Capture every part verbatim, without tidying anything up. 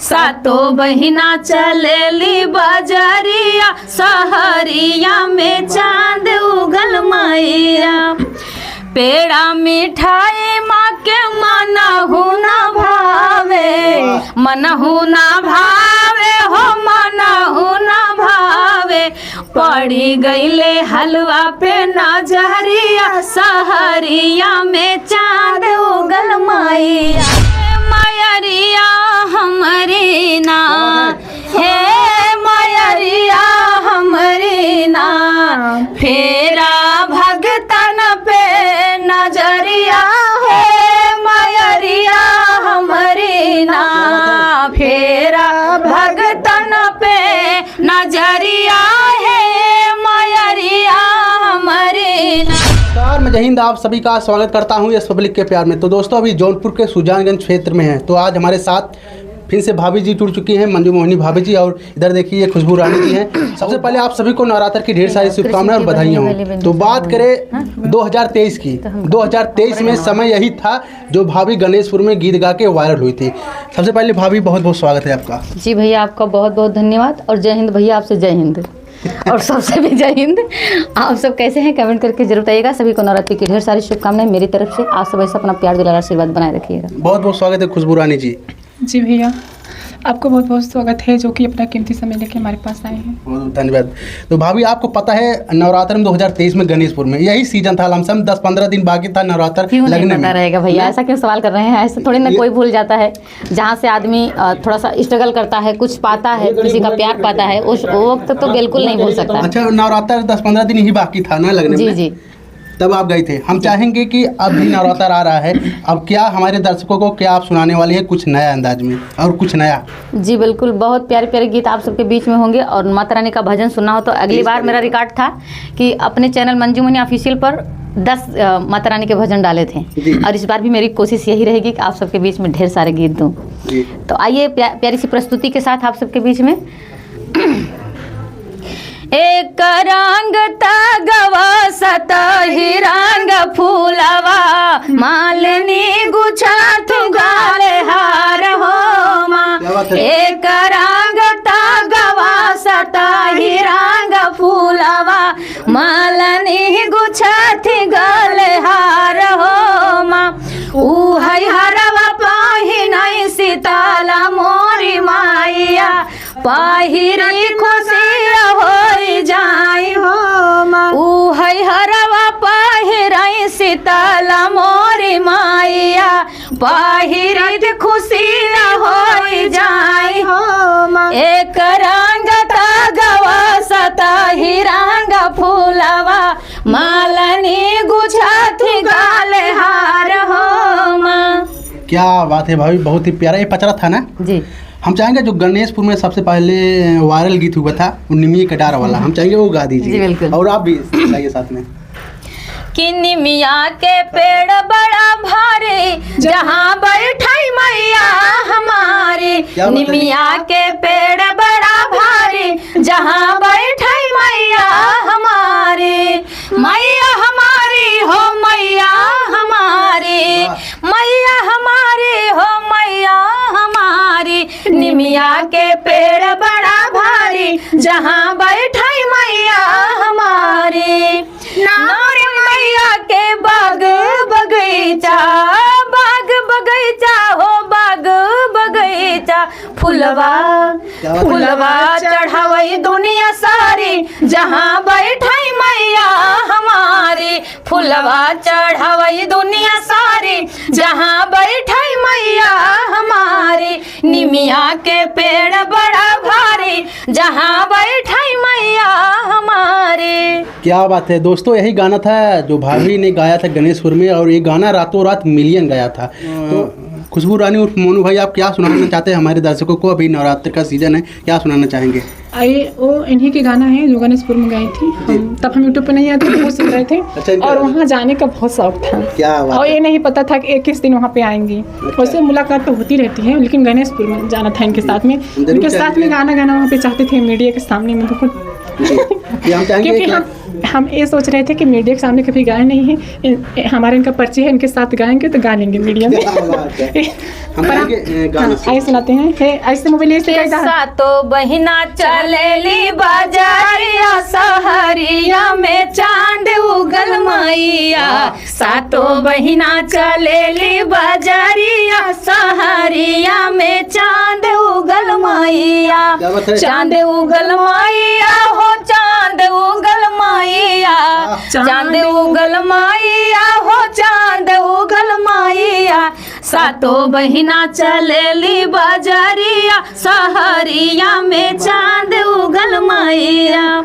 सातो बहिना चलेली बजरिया, सहरिया में चांद उगल मैया। पेड़ा मिठाई माँ के मनहु न भावे, वाह। मनहु न भावे हो, मनहु न भावे। पड़ी गईले हलवा पे नजरिया, सहरिया में चांद उगल मैया। मयरिया हमरी ना, हे मयरिया हमरी ना, फेरा भगतन पे नजरिया, हे मयरिया हमरी ना, फेरा भगतन पे नजरिया, हे मयरिया हमरी ना। नमस्कार, मैं जय हिंद, आप सभी का स्वागत करता हूँ यस पब्लिक के प्यार में। तो दोस्तों, अभी जौनपुर के सुजानगंज क्षेत्र में हैं, तो आज हमारे साथ फिर से भाभी जी जुड़ चुकी हैं, मंजू मोहिनी भाभी जी, और इधर देखिए, ये खुशबू रानी जी हैं। सबसे पहले आप सभी को नवरात्र की ढेर सारी शुभकामनाएं और बधाइयाँ हों। तो बात करें दो हज़ार तेईस की, दो हज़ार तेईस में समय यही था जो भाभी गणेशपुर में गीत गा के वायरल हुई थी। सबसे पहले भाभी, बहुत बहुत स्वागत है आपका। जी भैया, आपका बहुत बहुत धन्यवाद और जय हिंद भैया, आपसे जय हिंद। और सबसे भी जय हिंद। आप सब कैसे हैं, कमेंट करके जरूर बताइएगा। सभी को नवरात्रि की ढेर सारी शुभकामनाएं मेरी तरफ से। आप सब ऐसा अपना प्यार, दुलार, आशीर्वाद बनाए रखिएगा। बहुत बहुत स्वागत है खुशबू रानी जी। जी भैया, आपको बहुत बहुत स्वागत है जो कि अपना कीमती समय लेके हमारे पास आए हैं। बहुत बहुत धन्यवाद। तो भाभी, आपको पता है, नवरात्र में दो हज़ार तेईस में गणेशपुर में यही सीजन था, लमसम दस पन्द्रह दिन बाकी था नवरात्र क्यों नहीं लगने पता में। रहेगा भैया? नहीं। ऐसा क्यों सवाल कर रहे हैं? ऐसे थोड़ी ना ये कोई भूल जाता है। जहाँ से आदमी, अ, थोड़ा सा स्ट्रगल करता है, कुछ पाता है, किसी का प्यार पाता है, उस वक्त तो बिल्कुल नहीं भूल सकता। अच्छा, नवरात्र दस पन्द्रह दिन ही बाकी था ना लगने जी, में? जी। तब आप गई थी। हम चाहेंगे कि अब भी नवरात्र आ रहा है, अब क्या हमारे दर्शकों को क्या आप सुनाने वाली है कुछ नया अंदाज में और कुछ नया? जी बिल्कुल, बहुत प्यारे प्यारे गीत आप सबके बीच में होंगे और माता रानी का भजन सुनना हो तो अगली बार मेरा रिकॉर्ड था कि अपने चैनल मंजू मोहिनी ऑफिशियल पर दस, अ, माता रानी के भजन डाले थे। जी। और इस बार भी मेरी कोशिश यही रहेगी कि आप सबके बीच में ढेर सारे गीत दूं। जी। तो आइए प्या-, प्यारी सी प्रस्तुति के साथ आप सबके बीच में। एक रंग तगवा सतही रंग फूलवा, मालिनी गुछत गाले हार हो माँ। क्या बात है? एक रंग तगवा सतही रंग फूलवा, मालिनी गुछत गाले हार हो माँ। ऊ है हरवा पहिनई शीतला मोरी माइया, पहिरी खुशी होई जाई हो माँ। ऊ है हरवा पहिरई शीतला मोरी माइया, पहिरी खुशी होई जाई हो माँ। एक रंग तगवा सतही रंग फूलवा, मालिनी गुछत गाले हार हो माँ। क्या बात है भाभी, बहुत ही प्यारा ये पचरा था ना। जी। हम चाहेंगे जो गणेशपुर में सबसे पहले वायरल गीत हुआ था, वो निमिये के डार वाला, हम चाहेंगे वो गा दीजिए। जी, बिल्कुल। और आप भी गाइए साथ में। कि निमिया के पेड़ बड़ा भारी, जहाँ बैठई मैया हमारी। क्या बात है। निमिया के पेड़ बड़ा भारी, जहाँ बैठई मैया हमारी। मैया हमारी हो मैया हमारी। वाह। मैया हमारी हो मैया हमारी, निमिया के पेड़ बड़ा भारी, जहाँ बैठई मैया हमारी। नाम रे मैया के बाग बगीचा, बाग बगीचा हो बाग बगीचा, फुलवा, क्या बात है। फुलवा चढ़ावई दुनिया सारी, जहाँ बैठई मैया हमारी। फुलवा चढ़ावई दुनिया सारी, जहाँ बैठई मैया हमारी। निमिया के पेड़ बड़ा भारी, जहाँ बैठई मैया हमारी। क्या बात है दोस्तों, यही गाना था जो भाभी ने गाया था गणेशपुर में, और ये गाना रातों रात मिलियन गया था। हाँ। तो खुशबू रानी उर्फ मोनू भाई, आप क्या सुनाना चाहते हैं हमारे दर्शकों को? अभी नवरात्र का सीजन है, क्या सुनाना चाहेंगे? अरे, वो इन्हीं के गाना है जो गणेशपुर में गाई थी। जी। हम, तब हम YouTube पे नहीं आते थे, वो सुन रहे थे। अच्छा, इनका और गाना। वहाँ जाने का बहुत शौक था। क्या बात और है। ये नहीं पता था कि एक किस दिन वहाँ पे आएंगी। अच्छा। वैसे मुलाकात तो होती रहती है, लेकिन गणेशपुर में जाना था इनके जी। साथ में। हम जरूर उनके साथ में चाहेंगे। गाना गाना वहाँ पे चाहते थे, मीडिया के सामने में बहुत। जी। ये हम चाहेंगे क्योंकि कि हम हम ये सोच रहे थे कि मीडिया के सामने कभी गाए नहीं है, इन-, हमारा इनका परिचय है, इनके साथ गाएंगे तो गा लेंगे मीडिया में। क्या बात है। हम पर हम, गाएंगे, ए, गाना हाँ, से। आइए सुनाते हैं। हे, ऐसे मोबाइल ऐसे हे गाए था। सातो बहिना चलेली बाजारिया, सहरिया में चांद उगल मैया। वाह। सातो बहिना चलेली बाजारिया, सहरिया में चांद उगल मैया। क्या बात है? चांद उगल मैया हो, चांद उगल मैया। वाह। चांद उगल मैया हो, चांद उगल मैया। सातो बहिना चलेली बाजारिया, सहरिया में चांद उगल मैया।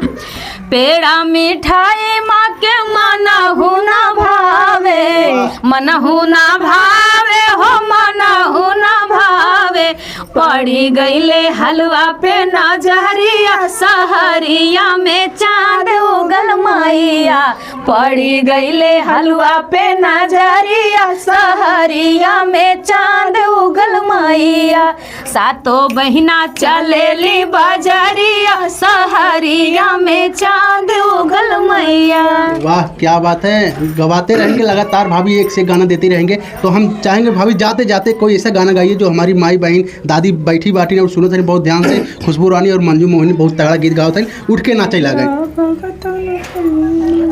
पेड़ा मिठाई माँ के मनहु ना भावे, वाह। मनहु ना भावे हो, मनहु ना भावे। पड़ी गईले हलवा पे नजरिया, सहरिया में चांद उगल मैया। पड़ी गईले हलवा पे नजरिया, सहरिया में चांद उगल मैया। सातो बहिना चलेली बाजारिया, सहरिया में चांद उगल मैया। वाह, क्या बात है, गवाते रहेंगे लगातार भाभी, एक से एक गाना देते रहेंगे। तो हम चाहेंगे भाभी, जाते जाते कोई ऐसा गाना गाइए जो हमारी माई बहन दादी बैठी बाटी और सुनत रही बहुत ध्यान से। खुशबू रानी और मंजू मोहिनी बहुत तगड़ा गीत गावत हैं, उठ के नाचे लागे।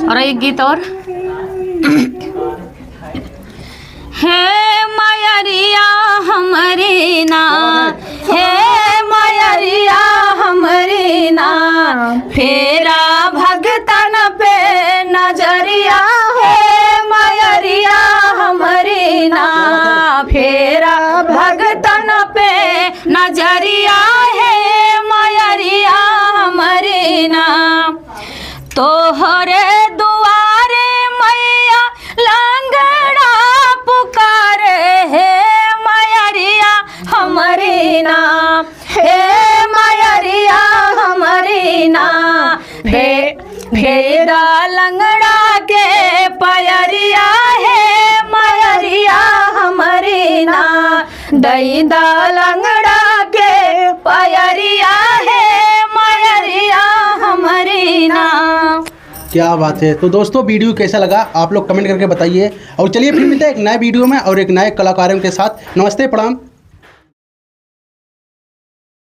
और एक गीत और। हे मयरिया हमरी ना, हे मयरिया हमरी ना, फेरा भगतन पे नजरिया। हे मयरिया हमरी ना, फेरा भगतन पे नजरिया। हे मयरिया हमरी ना, तोहरे दुआरे मैया लंगड़ा पुकारे। हे मयरिया हमरी ना, हे मयरिया हमरी ना, दे, भेदा लंगड़ा के पयरिया। हे मयरिया हमरी ना, दईदा लंगड़ा के पयरिया। हे मयरिया हमरी ना। क्या बात है। तो दोस्तों, वीडियो कैसा लगा आप लोग कमेंट करके बताइए, और चलिए फिर मिलते हैं एक नए वीडियो में और एक नए कलाकारों के साथ। नमस्ते, प्रणाम।